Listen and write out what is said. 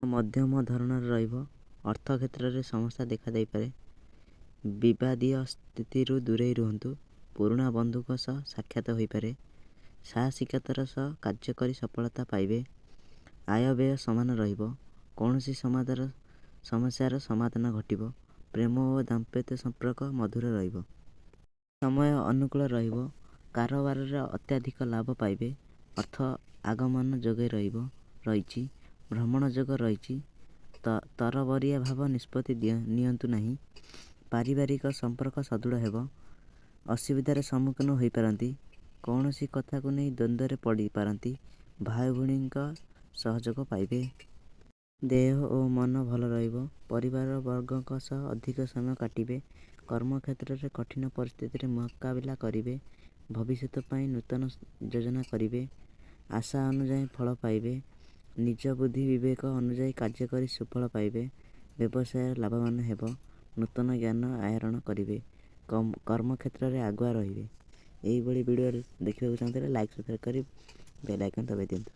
ମଧ୍ୟମ ଧରଣର ରହିବ। ଅର୍ଥ କ୍ଷେତ୍ରରେ ସମସ୍ୟା ଦେଖାଦେଇପାରେ। ବିବାଦୀୟ ସ୍ଥିତିରୁ ଦୂରେଇ ରୁହନ୍ତୁ। ପୁରୁଣା ବନ୍ଧୁଙ୍କ ସହ ସାକ୍ଷାତ ହୋଇପାରେ। ସାହସିକତାର ସହ କାର୍ଯ୍ୟ କରି ସଫଳତା ପାଇବେ। ଆୟ ବ୍ୟୟ ସମାନ ରହିବ। କୌଣସି ସମସ୍ୟାର ସମାଧାନ ଘଟିବ। ପ୍ରେମ ଓ ଦାମ୍ପତ୍ୟ ସମ୍ପର୍କ ମଧୁର ରହିବ। ସମୟ ଅନୁକୂଳ ରହିବ। କାରବାରରେ ଅତ୍ୟଧିକ ଲାଭ ପାଇବେ। ଅର୍ଥ ଆଗମନ ଯୋଗ ରହିଛି। ଭ୍ରମଣ ଯୋଗ ରହିଛି। ତରବରିଆ ଭାବେ ନିଷ୍ପତ୍ତି ନିଅନ୍ତୁ ନାହିଁ। ପାରିବାରିକ ସମ୍ପର୍କ ସୁଦୃଢ଼ ହେବ। ଅସୁବିଧାର ସମ୍ମୁଖୀନ ହୋଇପାରନ୍ତି। କୌଣସି କଥାକୁ ନେଇ ଦ୍ୱନ୍ଦ୍ୱରେ ପଡ଼ିପାରନ୍ତି। ଭାଇ ଭଉଣୀଙ୍କ ସହଯୋଗ ପାଇବେ। ଦେହ ଓ ମନ ଭଲ ରହିବ। ପରିବାର ବର୍ଗଙ୍କ ସହ ଅଧିକ ସମୟ କାଟିବେ। କର୍ମକ୍ଷେତ୍ରରେ କଠିନ ପରିସ୍ଥିତିର ମୁକାବିଲା କରିବେ। ଭବିଷ୍ୟତ ପାଇଁ ନୂତନ ଯୋଜନା କରିବେ। ଆଶା ଅନୁଯାୟୀ ଫଳ ପାଇବେ। ନିଜ ବୁଦ୍ଧି ବିବେକ ଅନୁଯାୟୀ କାର୍ଯ୍ୟ କରି ସୁଫଳ ପାଇବେ। ବ୍ୟବସାୟରେ ଲାଭବାନ ହେବ। ନୂତନ ଜ୍ଞାନ ଆହରଣ କରିବେ। କର୍ମକ୍ଷେତ୍ରରେ ଆଗୁଆ ରହିବେ। ଏଇଭଳି ଭିଡ଼ିଓ ଦେଖିବାକୁ ଚାହୁଁଥିଲେ ଲାଇକ୍, ସବସ୍କ୍ରାଇବ୍ କରି ବେଲ୍ ଆଇକନ୍ ଦବାଇ ଦିଅନ୍ତୁ।